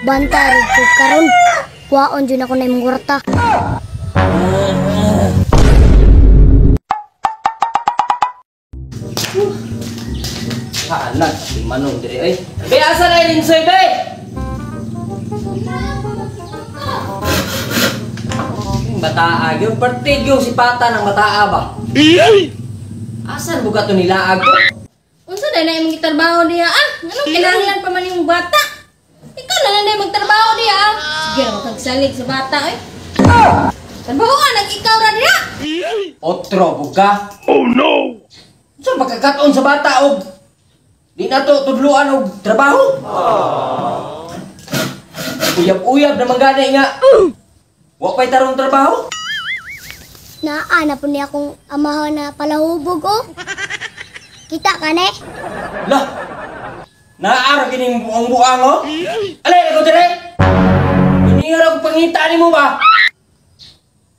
Banta rin ko karon. Kuwaon dyan ako na imong kwarta. Hanan, si Manong diri ay. Be, asa na linsoy be? Yung bataa gyud, parte gyud si pata ng bataa ba? Asan buka to nilaag to? Unsa day na imong gitrabaho diha ah? Nganong kinahanglan pa man imong bata? Ikaw na lang day magtrabaho diha ah. Sige ra magsalig sa bata oy. Trabaho ka nag ikaw ra diha. Otro buka. Oh no. Unsa pagkakat-on sa bata og di na to tudluan og trabaho? Uyab-uyab naman gani nga. Wa pa'y tarong trabaho? Naa na po niya akong amahan na palahubog oh. Kita ka ne? Lah! Naa ra kining buang-buang oh. Alay na ko dire. Kini ra ko pangita nimo ba?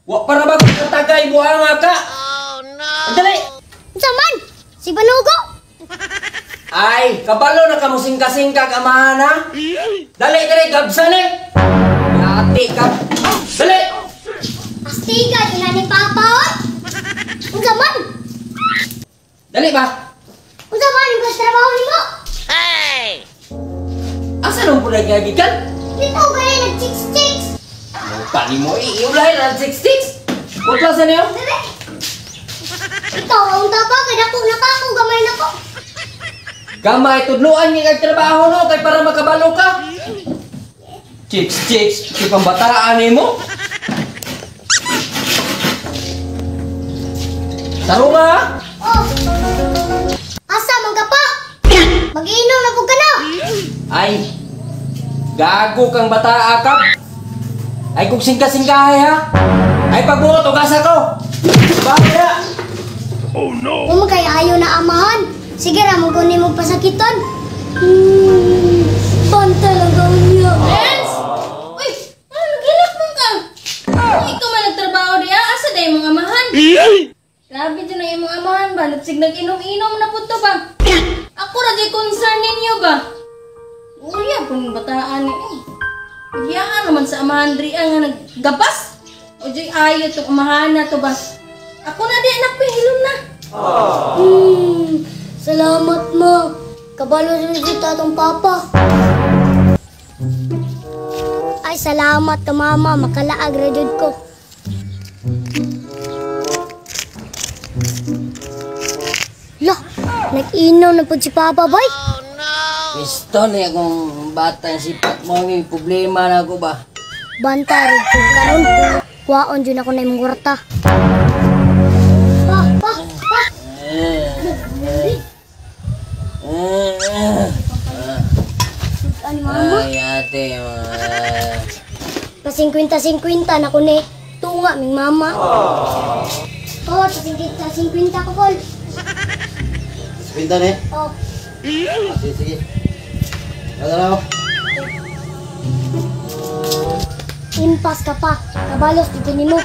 Wa para ba ko tagay buang ka? Oh no. Dali. Unsa man? Si Banugo. Ay, kabalo na ka mo singka-singkag amahan ha? Dali dali gabsan eh. Yati ka. Dali. Astiga jud na ni Papa oy. Unsa man? Dali ba? Unsa man imong trabaho nimo? Asa nung pud gikan? Dito gani nag chicks-chicks. Pa nimo iulahin ang 66. Kutla sa niyo? Dali. Ikaw ang tapa kay dako na ka ako gamay na ko. Gamay tudluan nga kag trabaho no kay para makabalo ka. Chicks chicks, si pambataan nimo. Tarunga. Oh. Asa man ka pa? Mag-inom na pud ka na. Ay. Gago kang bataa ka. Ay kung singka-singkahay ha. Ay pagbuot og asa ko. Bakit na? Oh no. Kung kay ayo na amahan. Sige ra mo kunin mo pasakiton. Banta lang gawin niya. Lens! Uy, ano nagilak man ka? Ay, ikaw man nagtrabaho diha, asa day imong amahan? Grabe dyan ang imong amahan ba? Nagsig nag-inom-inom na po to ba? Ako ra jay concern ninyo ba? Uya po ng bataan ni eh. Iyaan naman sa amahan diri nga naggabas. O jay ayo tong amahan na to ba? Ako na di anak hilom na. Salamat ma. Kabalo sa dito atong papa. Ay salamat ka mama, makalaag ra jud ko. Lah, nag-inom na pud si papa boy. Oh no. Pisto ni akong bata yung sipat mo ni problema na ako ba. Banta rin ko karon. Kuwaon jud ako na imong kwarta. Pa, pa, pa. Ano mama? Ay ate. Pa 50-50 na ko ni. Tunga ming mama. Oh, pa 50-50 ko kol. 50 ni? Oh. Sige, sige. Ano na? Impas ka pa. Kabalos dito nimo.